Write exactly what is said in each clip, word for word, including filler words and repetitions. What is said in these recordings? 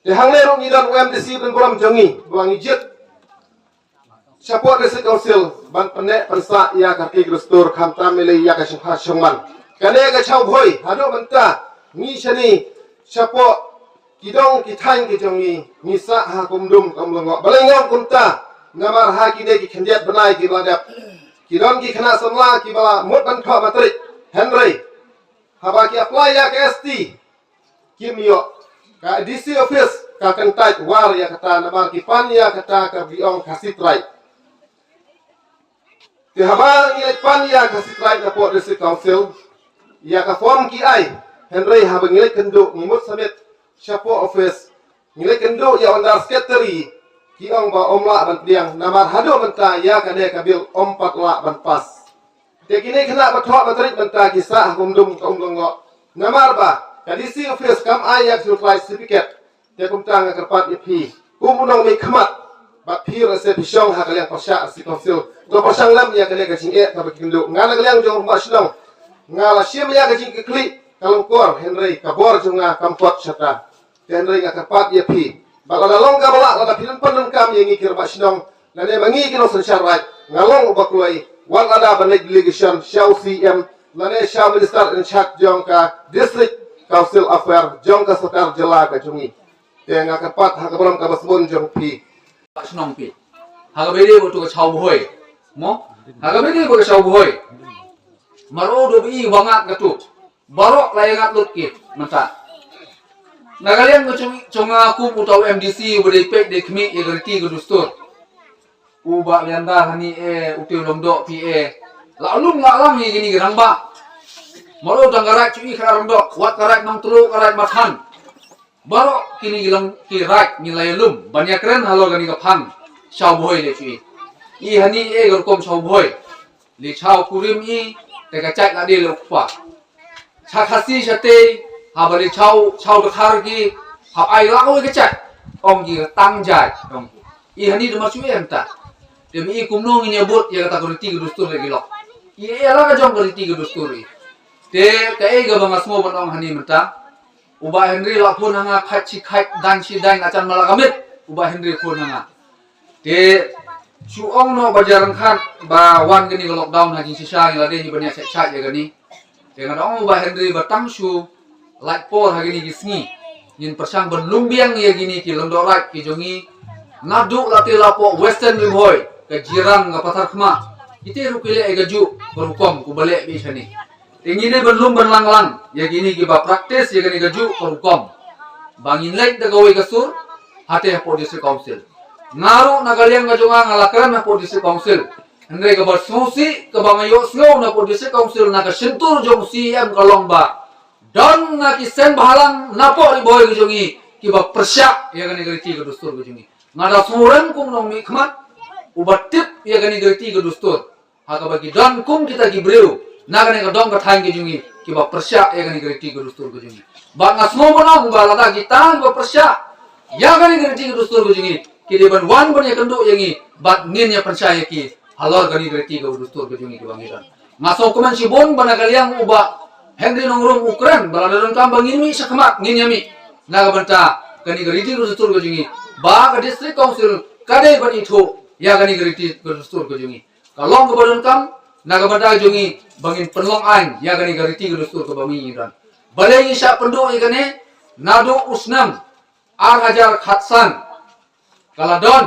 Te hangne ruh ngi don u M D C ba don burom jong ngi ba ngi jied shapoh District Council ban pynneh pynsah ïa ka riti ka dustur, khamtam ïa lei ïa ka shongkha shongman. Kane ka Shawbhoi haduh mynta ngi shane shapoh ki dong ki thaiñ ki jong ngi ngi sah ha ka um dum ka um lyngngoh. Balei nga ong kumta? Namar ha kine ki khyndiat bnai kiba la dep ki don ki khynnah samla kiba la mut ban thoh matrik, hynrei haba ki apply ïa ka S T kim ïoh. Ka D C office ka kyntait war ïa kata namar ki pan ïa kata kaba ki ong Khasi Tribe. Te haba ngi leit pan ïa Khasi Tribe napoh District Council, ïa ka form ki ai, hynrei haba ngi leit kynduh ngi mut submit shapoh office, ngi leit kynduh ïa u Under Secretary, ki ong ba ym lah ban pdiang namar haduh mynta ïa kane ka bill ym pat lah ban pass. Te kine ki khynnah ba thoh matrik mynta ki sah ha ka um dum ka um lyngngoh namar ba ka D C office kam ai ïa ka Scheduled Tribe certificate. Te kumta nga kyrpad ïa phi kum u nongmihkhmat, bad phi ruh lehse phi shong ha ka liang pyrshah District Council, to pyrshang lem ïa kane ka jingeh kaba ki kynduh. Nga na ka liang jong u Rangbah Shnong nga la shim ïa ka jingkitkhlieh ka lyngkor, hynrei ka bor jong nga kam kot shata. Te hynrei nga kyrpad ïa phi, bad lada long kaba lah, lada phi don pyndonkam ïa ngi ki Rangbah Shnong lane ma ngi ki nongsynshar raid, nga long uba kloi wat lada ban leit delegation sha u C M lane sha u Minister in charge jong ka District Council Affair jong ka sorkar jylla ka jong ngi. Te nga kyrpad ha ka burom kaba sbun jong phi. Shnong phi ha kaba ïadei bad uto ka Shawbhoi, mo, ha kaba ïadei bad ka Shawbhoi, mar u dei ba i ba ngat katu. Baroh la ïa ngat lut ki mynta. Na ka liang ka jong, jong nga kum uta u M D C uba dei peit dei khmih ïa ka riti ka dustur, u Bah Lianda hani e, u Tiew Lyngdoh phi e, la lum la lang ïa kine ki rangbah. Mar u dang ka raid Shu Kyi, ka raid Lyngdoh, wat ka raid Nongtluh, ka raid Mathan. Baroh kine ki long ki raid ngi la ïalum ban ïakren halor kane ka phang Shawbhoi lei Shu Kyi. I hani e ka rukom Shawbhoi, lei Shaw kurim i, te ka jait la dei lei u kpa. Sha Khasi shatei, haba lei Shaw, Shaw Dkhar ki hap ai la oi ka jait, ong ki ka tang jait, ong ki. I hani da ma Shu Kyi em ta. Te mi i kumno ngin ïa bud ïa kata ka riti ka dustur lei ki lok. I e la ka jong ka riti ka dustur i. Te kaei kaba nga sngew ban ong hani mynta. U Bah Henry la phone ha nga khat shi khat, dan shi dan, la jan ma la ka miet u Bah Henry phone ha nga. Te shu ong noh ba jar ryngkat ba wan kane ka lockdown ha jingshisha ngi la dei hi ban ïa shait shait ïa kane. Te nga da ong u Bah Henry ba tang shu lait por ha kine ki sngi ngin pyrshang ban lum biang ïa kine ki lyngdoh raid ki jong ngi. Naduh la te la poh Western Ri Bhoi, ka Jirang, ka Patharkhmah, kite ruh ki leh ïa kajuh ka rukom kumba leh beit shane. Te ngi dei ban lum ban lang lang ïa kine kiba practice ïa kane kajuh ka rukom ba ngin leit da kawei ka sur hate hapoh District Council. Nga ruh na ka liang ka jong nga nga la kren hapoh District Council. Hynrei kaba sngewsih kaba nga ïohsngew napoh District Council na ka shyntur jong u C E M ka long ba don na ki seng bhalang napoh Ri Bhoi ka jong ngi kiba pyrshah ïa kane ka riti ka dustur ka jong ngi. Nga da sngew rem kum nongmihkhmat uba tip ïa kane ka riti ka dustur. Ha kaba ki don kum kita ki briew na kane ka dong ka thaiñ ka jong ngi kiba pyrshah ïa kane ka riti ka dustur ka jong ngi. Bad nga sngew ban ong ba lada kita kiba pyrshah ïa kane ka riti ka dustur ka jong ngi ki dei ban wan ban ïakynduh ïa ngi bad ngin ïa pynshai ïa ki halor kane ka riti ka dustur ka jong ngi kiba ngi don. Nga sngewkmen shibun ba na ka liang u Bah Henry Nongrum u kren ba lada donkam ba ngin mih shakhmat ngin ïa mih na ka bynta kane ka riti ka dustur ka jong ngi, ba ka District Council ka dei ban ithuh ïa kane ka riti ka dustur ka jong ngi. Ka long kaba donkam na ka bynta ka jong ngi ba ngin pynlong aiñ ïa kane ka riti ka dustur kaba ngi don. Balei ngi shah pynduh ïa kane? Naduh u snem ar hajar khatsan ka la don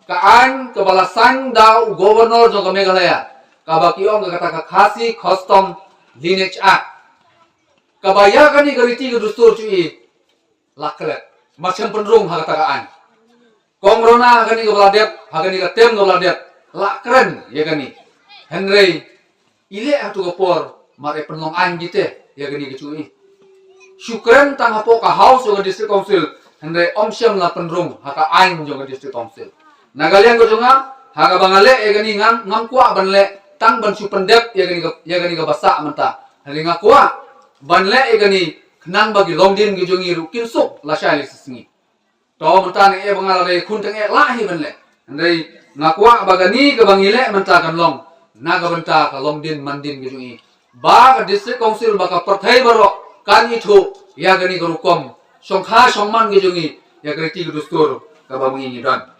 ka aiñ kaba la sign da u Governor jong ka Meghalaya, kaba ki ong ka kata ka Khasi Custom Lineage Act, kaba ïa kane ka riti ka dustur Shu Kyi la klet, mar shem pynrung ha kata ka aiñ. Kong Rona ha kane kaba la dep, ha kane ka term kaba la dep, la kren ïa kane. Hynrei i leh hato ka por mar e pynlong aiñ kite ïa kane ka Shu Kyi. Shu kren tang hapoh ka House jong ka District Council, hynrei ym shym la pynrung ha ka aiñ jong ka District Council. Na ka liang ka jong nga, ha kaba nga leh ïa kane nga ngam kwah ban leh tang ban shu pyndep ïa kane ka, ïa kane kaba sah mynta. Hynrei nga kwah ban leh ïa kane khnang ba ki longdien ki jong ngi ruh kin suk lashai lashisngi. To mynta ne eh ba nga la dei khun tang eh lah hi ban leh. Hynrei nga kwah ba kane kaba ngi leh mynta kan long na ka bynta ka longdien mandien ka jong ngi, ba ka District Council ba ka pyrthei baroh kan ithuh ïa kane ka rukom shongkha shongman ka jong ngi, ïa ka riti ka dustur kaba ma ngi ngi don.